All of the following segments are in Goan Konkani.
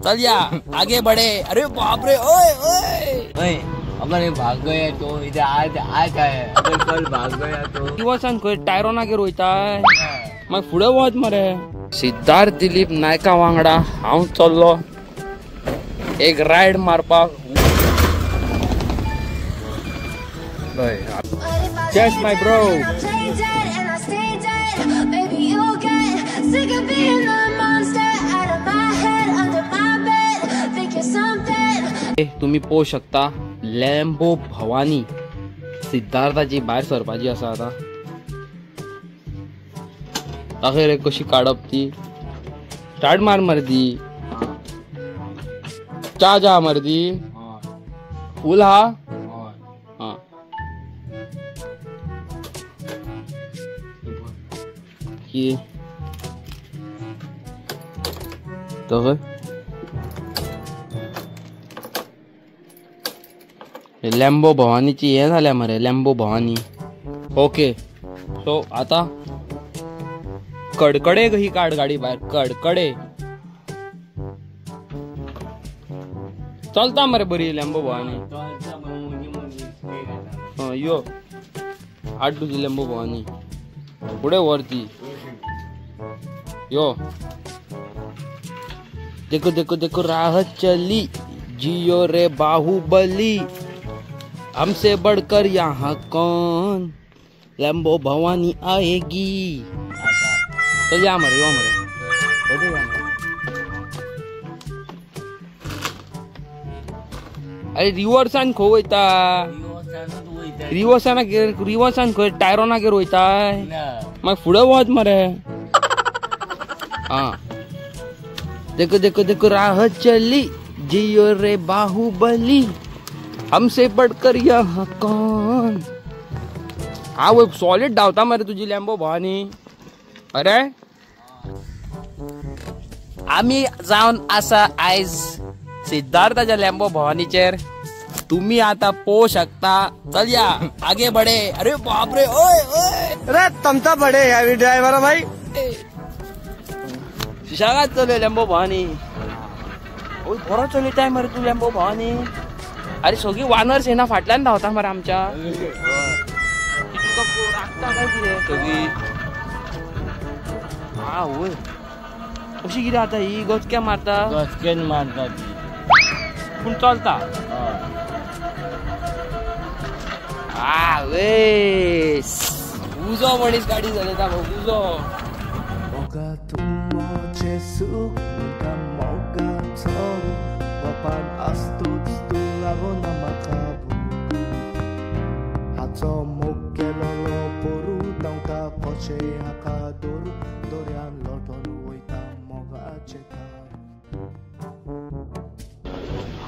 चल या आगे बढ़े। अरे बाप रे, ओए ओए अगर भाग गया तो इधर आज आज आए, अगर कल भाग गया तो दिवसान खंय टायरोनागेर वयता मागीर फुडें वच मरे। सिद्धार्थ दिलीप नायका वांगडा हांव चल्लो एक रायड मारपाक। Cheers my bro. तुम्ही पोवू शकता लॅम्बो भवानी सिद्धार्थाची भायर सरपाची आसा आतां। दाखय रे कशी काडप ती, स्टार्ट मार मरे ती, चा जा मरे ती, फूल हा हा की तो लॅम्बो भवानीची हे झाल्या मरे लॅम्बो भवानी। ओके सो आता कडकडे ही काढ गाडी भायर, कडकडे चलता मरे बरी लॅम्बो भवानी। यो हाड तुजी लॅम्बो भवानी फुडें व्हर ती। यो देखो देखो देखो राह चली जियो रे बाहुबली, हमसे बढ़कर यहाँ कौन, लैम्बो भवानी आएगी। चल जा मरे यो मरे। अरे रिवर्सान खो वयता, रिवर्सान रिवर्सान खंय टायरोनागेर वयता मागीर फुडें वच मरे। हाँ देखो देखो देखो राह चली जियो रे बाहुबली, हमसे बढ़कर यहाँ कौन। हाँ वो सॉलिड धावता मरे तुझी लॅम्बो भवानी। अरे आमी जावन आसा आयज सिद्धार्थाच्या लॅम्बो भवानीचेर, तुम्ही आता पोवू शकता। चल या आगे बढ़े। अरे बाप रे, ओए ओए अरे तमता बड़े हैवी ड्राइवर भाई। सुशेगाद चलय लॅम्बो भवानी। ओय बरो चलयताय मरे तूं लॅम्बो भवानी। अरे सगळी वानर सेना फाटल्यान धांवता मरे आमच्या, तुका राखता काय कितें सगळी। हा वय अशी कितें जाता ही गचक्या मारता, गचक्यान मारता ती पूण चलता। आ वे उजो मनीस गाडी चलयता उजो।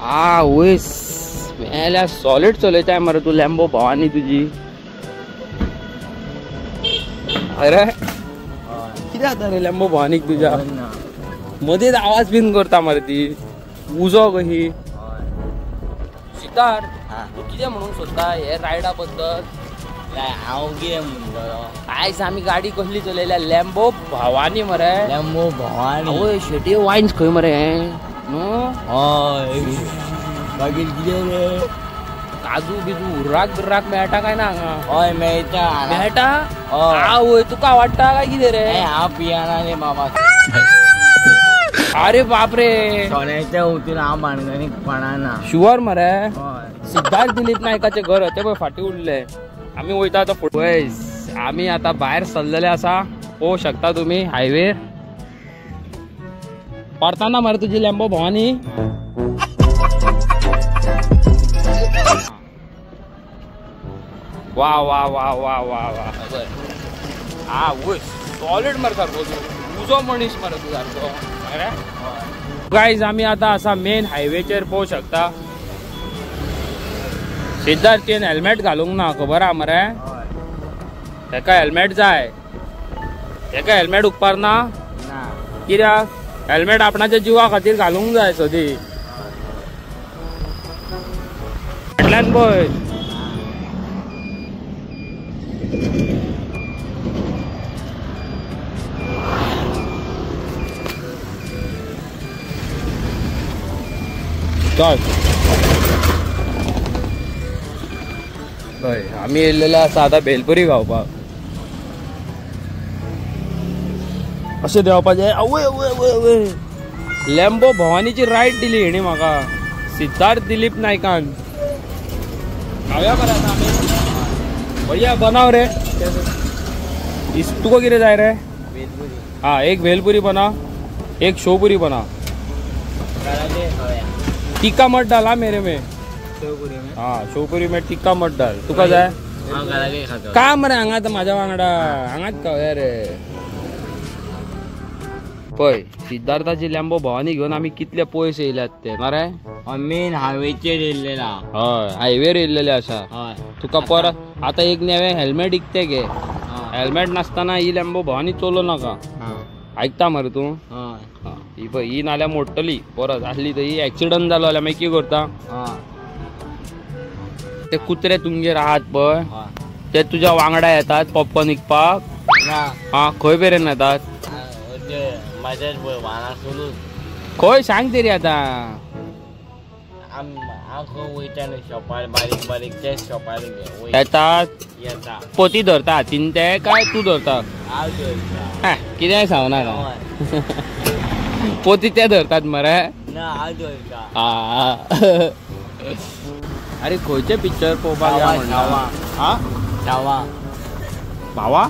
हा वय मेल्या सॉलिड चलयताय मरे तूं लॅम्बो भवानी तुजी। अरे कितें जाता रे लॅम्बो भवानीक तुज्या, मदींच आवाज बीन करता मरे ती उजो कशी। सिद्धार्थ तूं कितें म्हणूंक सोदता हे रायडा बद्दल? हांव कितें म्हणटलो, आयज आमी गाडी कसली चलयल्या लॅम्बो भवानी मरे, लॅम्बो भवानी। आवय शेटी वायन्स खंय मरे न्हू। हय मागीर कितें रे काजू बिजू उर्राक बिर्राक मेळटा काय ना हांगा? हय मेळटा मेळटा। आवय तुका आवडटा काय कितें रे? हांव पियाना रे बाबा। अरे बाप रे, सोन्याच्या वतीन हांव भानगडीक पडना। शुअर मरे? सिद्धार्थ दिलीप नायकाचें घर तें पळय फाटीं उरलें। आमी वयता आतां फुडें, आमी आतां भायर सरलेले आसा, पोवू शकता तुमी हायवेर परताना मरे तुजी लॅम्बो भवानी। वा वा वा वा वा वा हा वय सॉलिड मरे सारको तूं, उजो मनीस मरे तूं सारको। अरे गायज आमी आतां आसा मेन हायवेचेर, पोवू शकता सिद्धार्थीन हेल्मेट घालूंक ना, खबर आहा मरे तेका हेल्मेट जाय, तेका हेल्मेट उपकार ना कित्याक हेल्मेट आपणाच्या जिवा खातीर घालूंक जाय सदी। फाटल्यान पळय चल हय आमी येयल्लेले आसा आतां भेलपुरी खावपाक. अशें देंवपाचें. आवय आवय आवय आवय लॅम्बो भवानीची रायड दिली हेणी म्हाका, सिद्धार्थ दिलीप नायकान. खावया मरे आतां आमी. भैया बनाव रे, तुका कितें जाय रे? हाँ एक भेलपुरी बना, एक शोपुरी बना. टिक्का मत डाला मेरे में. हाँ शोपुरी में टिक्का मत डाल. तुका जाय का मरे हांगात म्हाज्या वांगडा हांगाच खावया रे. पळय सिद्धार्थाची लॅम्बो भवानी घेवन आमी कितले पयस येयल्यात ते मरे. मेन हायवेचेर येयल्लेला. हय हायवेर येयल्लेले आसा. तुका परत आतां एक नवें हेल्मेट इकतें घे. हेल्मेट नासतना ही लॅम्बो भवानी चलोवं नाका. आयकता मरे तूं? ही पळय ही नाल्यार मोडटली परत आसली तर. ही एक्सिडंट जालो जाल्यार मागीर कितें करता? ते कुत्रे तुमगेर आहात पळय ते तुज्या वांगडा येतात पॉपकॉर्न विकपाक? हा खंय मेरेन येतात? खंय सांग तरी आतां. येतात पोती धरता हातीन ते काय तूं धरता? कितेंय सांगू नाका. पोती ते धरतात मरे. अरे खंयचे पिक्चर पळोवपाक या म्हणटा? छावा. भावा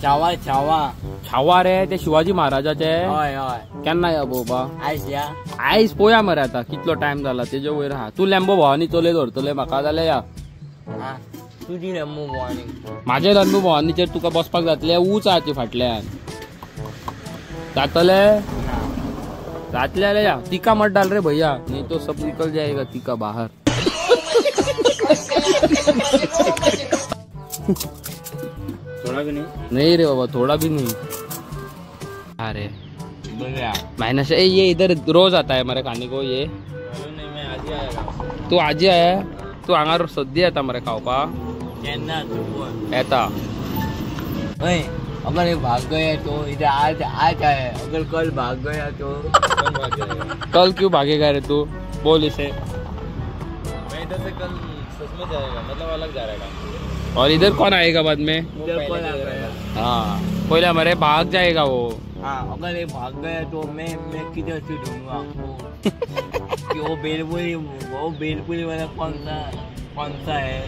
छावा छावा छावा रे ते शिवाजी महाराजाचे. हय हय. केन्ना या पळोवपाक? आयज या. आयज पळोवया मरे आतां कितलो टायम जाला तेजे वयर आहा. तूं लॅम्बो भवानी चलयत व्हरतले म्हाका जाल्यार या. तुजी लॅम्बो भवानी? म्हाजे लॅम्बो भवानीचेर तुका बसपाक जातलें? ऊंच आहा ती फाटल्यान. जातले जातले जाल्यार या. टिका मत डाल रे भैया, नहीं तो सब निकल जाएगा टिका बाहर. थोड़ा भी नहीं? नहीं रे बाबा थोड़ा भी नहीं. अरे माइनस ये इधर रोज आता है हमारे खाने को. ये नहीं मैं आज ही आया. तू आज ही आया? तू हांगा सद्दी येता मरे खावपाक? केन्ना येता. अगर ये भाग गया तो इधर आज आज आया, अगर कल भाग गया तो भाग जाएगा. कल क्यों भागेगा रे तू? बोल इसे. मैं इधर से कल सच में जाएगा, मतलब अलग जा रहा है. और इधर कौन आएगा बाद में? इधर कौन आएगा? हाँ पहले हमारे भाग जाएगा वो. हाँ अगर ये भाग गया तो मैं किधर से ढूंढूंगा आपको कि वो बेलपुरी वाला कौन सा है?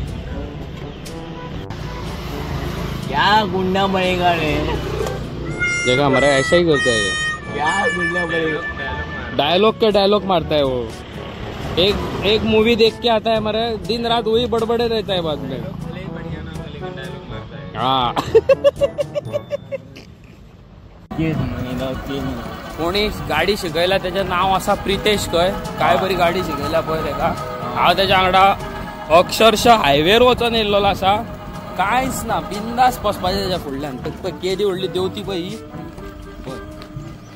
क्या गुंडा बनेगा रे? देखा हमारा ऐसा ही करता है. क्या गुंडा बनेगा? डायलॉग के डायलॉग मारता है वो. एक एक मूवी देख के आता है हमारे, दिन रात वही बड़बड़े रहता है बाद में. हाँ कोणी गाडी शिकयला त्याचे नाव आसा प्रितेश खंय. काय बरी गाडी शिकयला पळय तेका. हांव तेच्या वांगडा अक्षरशः हायवेर वचोन येयल्लो आसा. कांयच ना, बिंदास बसपाचें तेच्या फुडल्यान. पळय केदी व्हडली देंवती पळय ही. पळय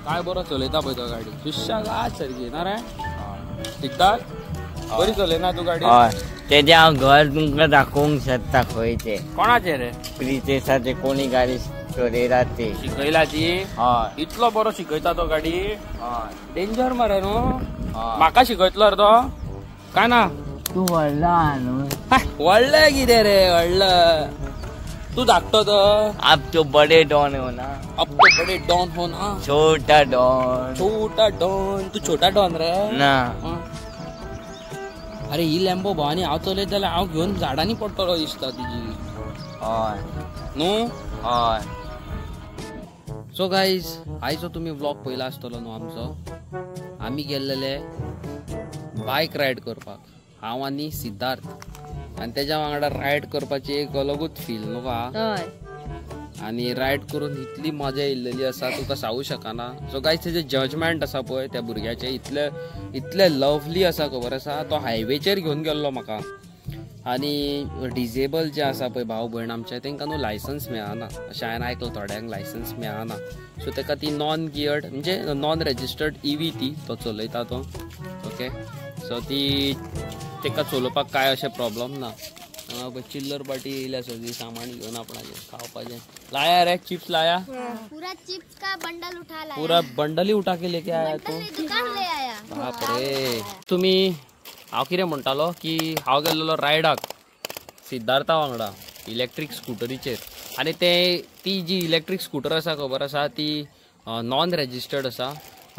काय बरो चलयता पळय तो गाडी. सुशेगाद सारकी ना रे सिद्धार्थ? बरी चलयना तूं गाडी? तेजें हांव घर तुमकां दाखोवंक शकता खंय तें. कोणाचें रे? प्रितेशाचें. कोणी गाडी चलयला ती शिकयला ती? हय. इतलो बरो शिकयता तो गाडी? हय. डेंजर मरे न्हू. म्हाका शिकयतलो रे तो? काय ना तूं व्हडलो आहा न्हू. व्हडलें कितें रे व्हडलें? तूं धाकटो तो. अब तो बड़े डॉन हो ना. अब तो बड़े डॉन हो ना. छोटा डॉन. छोटा डॉन. तूं छोटा डॉन रे ना. अरे ही लॅम्बो भवानी हांव चलयत जाल्यार हांव घेवन झाडांनी पडटलो दिसता तुजी. हय न्हू. हय. सो गायज आयचो तुमी व्लॉग पळयला आसतलो न्हू आमचो. आमी गेल्लेले बायक रायड करपाक, हांव आनी सिद्धार्थ. आनी तेज्या वांगडा रायड करपाची एक अलगूच फील न्हू का. आनी रायड करून इतली मजा येयल्लेली आसा तुका सांगू शकना. सो गायज तेजें जजमेंट आसा पळय त्या भुरग्याचें इतलें इतलें लवली आसा खबर आसा. तो हायवेचेर घेवन गेल्लो म्हाका. आनी डिजेबल जे आसा पळय भाव भयण आमचे तेंकां न्हू लायसन्स मेळना अशें हांवें आयकलां. थोड्यांक लायसन्स मेळना. सो तेका ती नॉन गियर्ड म्हणजे नॉन रजिस्टर्ड इवी ती तो चलयता तो. ओके सो ती तेका चलोवपाक कांय अशें प्रॉब्लम ना. चिल्लर पाटी येयल्या सगळी सामान घेवन आपणाचें खावपाचें. लाया रे चिप्स लाया? पूरा चिप्स का बंडल उठा लाया. पूरा बंडल ही उठा के लेके आया तू? दुकान ले आया. बाप रे. तुम्ही हांव कितें म्हणटालो की हांव गेल्लो रायडाक सिद्धार्था वांगडा इलेक्ट्रीक स्कुटरीचेर आनी ते ती जी इलेक्ट्रीक स्कुटर आसा खबर आसा ती नॉन रेजिस्टर्ड आसा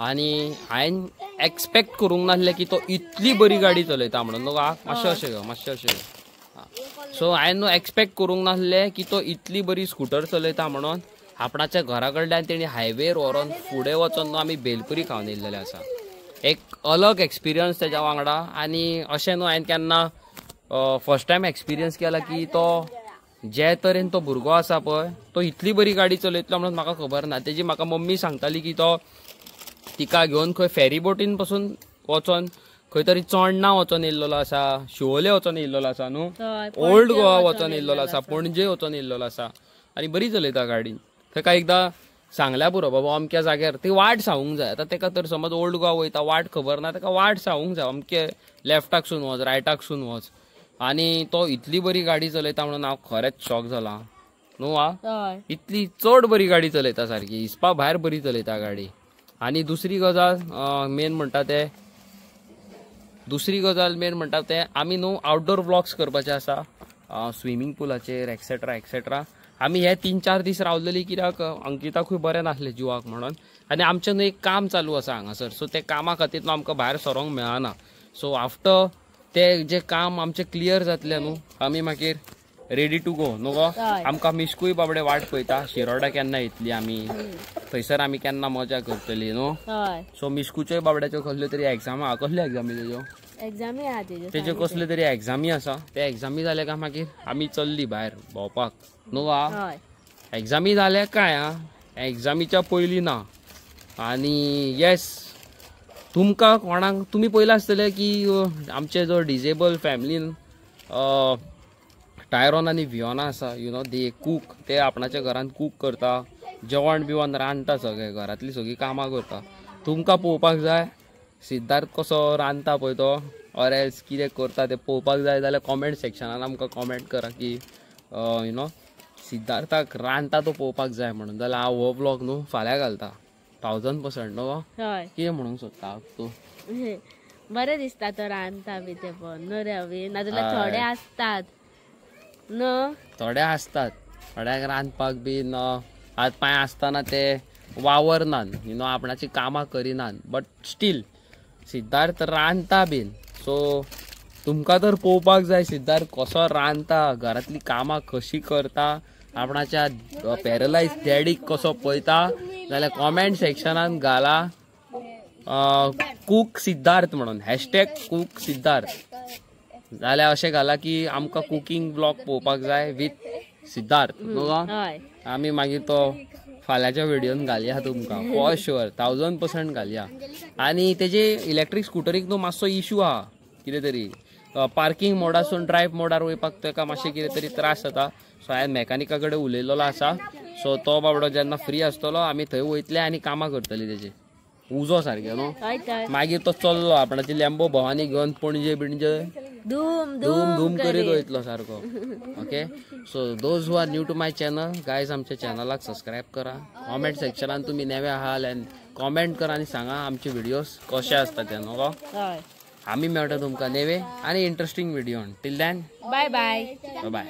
आनी हांवें एक्सपेक्ट करूंक नासलें की तो इतली बरी गाडी चलयता म्हणून न्हू मातशें अशें गो मातशें अशें गो. सो हांवें न्हू एक्सपेक्ट करूंक नासलें की तो इतली बरी स्कुटर चलयता म्हणून. आपणाच्या घरा कडल्यान तेणी हायवेर व्हरोन फुडें वचोन न्हू आमी भेलपुरी खावन येयल्लेले आसा. एक अलग एक्सपिरियन्स तेज्या वांगडा. आनी अशें न्हू हांवें केन्ना फर्स्ट टायम एक्सपिरियन्स केला की तो जे तरेन तो भुरगो आसा पळय तो इतली बरी गाडी चलयतलो म्हणून म्हाका खबर ना. तेजी म्हाका मम्मी सांगताली की तो तिका घेवन खंय फेरी बोटीन पासून वचोन खंय तरी चोडणा वचोन येयल्लो आसा, शिवोले वचोन येयल्लो आसा न्हू, ओल्ड गोवा वचोन येयल्लो आसा, पणजे वचोन येयल्लो आसा आनी बरी चलयता गाडी. तेका एकदां सांगल्या पुरो बाबा अमक्या जाग्यार ती वाट सांगूंक जाय. आतां तेका तर समज ओल्ड गोवा वयता वाट खबर ना, तेका वाट सांगूंक जाय अमके लेफ्टाकसून वच रायटाकसून वच. आनी तो इतली बरी गाडी चलयता म्हणून हांव खरेंच शॉक जाला न्हू. आ इतली चड बरी गाडी चलयता, सारकी हिसपा भायर बरी चलयता गाडी. आनी दुसरी गजाल मेन म्हणटा ते दुसरी गजाल मेन म्हणटा ते आमी न्हू आउटडोर व्लॉग्स करपाचे आसा स्विमींग पुलाचेर एक्सेट्रा एक्सेट्रा. आमी हे 3-4 दीस रावलेली कित्याक अंकिताकूय बरें नासलें जिवाक म्हणून आनी आमचें न्हू एक काम चालू आसा हांगासर. सो ते कामा खातीर न्हू आमकां भायर सरोंक मेळना. सो आफ्टर ते जे काम आमचें क्लियर जातलें न्हू आमी मागीर रेडी टू गो न्हू गो. आमकां मिस्कूय बाबडे वाट पळयता शिरोडा केन्ना येतली आमी, थंयसर आमी केन्ना मजा करतली न्हू. सो मिस्कूच्योय बाबड्याच्यो कसल्यो तरी एग्जाम आहा. कसल्यो एग्जामी तेज्यो? एग्जामी आहा तेज्यो कसल्यो तरी एग्जामी आसा. ते एग्जामी जाले काय मागीर आमी चल्ली भायर भोंवपाक न्हू. आ एग्जामी जाल्या काय आ एग्जामीच्या पयलीं ना. आनी येस तुमकां कोणाक तुमी पयलां आसतलें की आमचे जो डिजेबल फॅमिलीन टायरोन आनी वियोना आसा, you know they cook, ते आपणाच्या घरान कूक करता, जेवण बिवण रांदता, सगळें घरांतलीं सगळीं कामां करता. तुमकां पळोवपाक जाय सिद्धार्थ कसो रांदता पळय तो ऑर एल्स कितें करता तें पळोवपाक जाय जाल्यार कॉमेंट सेक्शनान आमकां कॉमेंट करा की you know सिद्धार्थाक रांदता तो पळोवपाक जाय म्हणून. जाल्यार हांव हो व्लॉग न्हू फाल्यां घालता 1000% न्हू. कितें म्हणूंक सोदता तूं? बरें दिसता तो रांदता बी ते पळोवन न्हू रे अवी. नाजाल्यार थोडे आसतात न्हू, थोडे आसतात थोड्यांक रांदपाक बी हात पांय आसतना ते वावरनात, you know आपणाची कामां करिनात, बट स्टील सिद्धार्थ रांदता बीन. सो तुमकां तर पळोवपाक जाय सिद्धार्थ कसो रांदता, घरांतली कामां कशी करता, आपणाच्या पॅरलायज डॅडीक कसो पळयता, जाल्यार कॉमेंट सेक्शनान घाला कूक सिद्धार्थ म्हणून, हॅशटॅग कूक सिद्धार्थ. जाल्यार अशें घाला की आमकां कुकींग ब्लॉग पळोवपाक जाय विथ सिद्धार्थ न्हू. आमी मागीर तो फाल्यांच्या व्हिडियोन घालया तुमकां फॉर शुअर 1000% घालया. आनी तेजे इलेक्ट्रीक स्कुटरीक न्हू मातसो इशू आहा कितें तरी पार्किंग मोडासून ड्रायव्ह मोडार वयपाक तेका मातशें कितें तरी त्रास जाता. सो हांवें मॅकानिका कडेन उलयलेलो आसा. सो तो बाबडो जेन्ना फ्री आसतलो आमी थंय वयतले आनी कामां करतली तेजी उजो सारकें न्हू. मागीर तो चल्लो आपणाची लॅम्बो भवानी घेवन पणजे बिणजे धूम धूम धूम करीत वयतलो सारको. Okay, so those who are new to my channel guys, आमच्या चॅनलाक सबस्क्रायब करा. कॉमेंट सेक्शनान तुमी नवे आहाल आनी कॉमेंट करा आनी सांगा आमचे व्हिडियोज कशे आसता ते न्हू. आमी मेळटा तुमकां नवे आनी interesting video. Till then bye bye bye.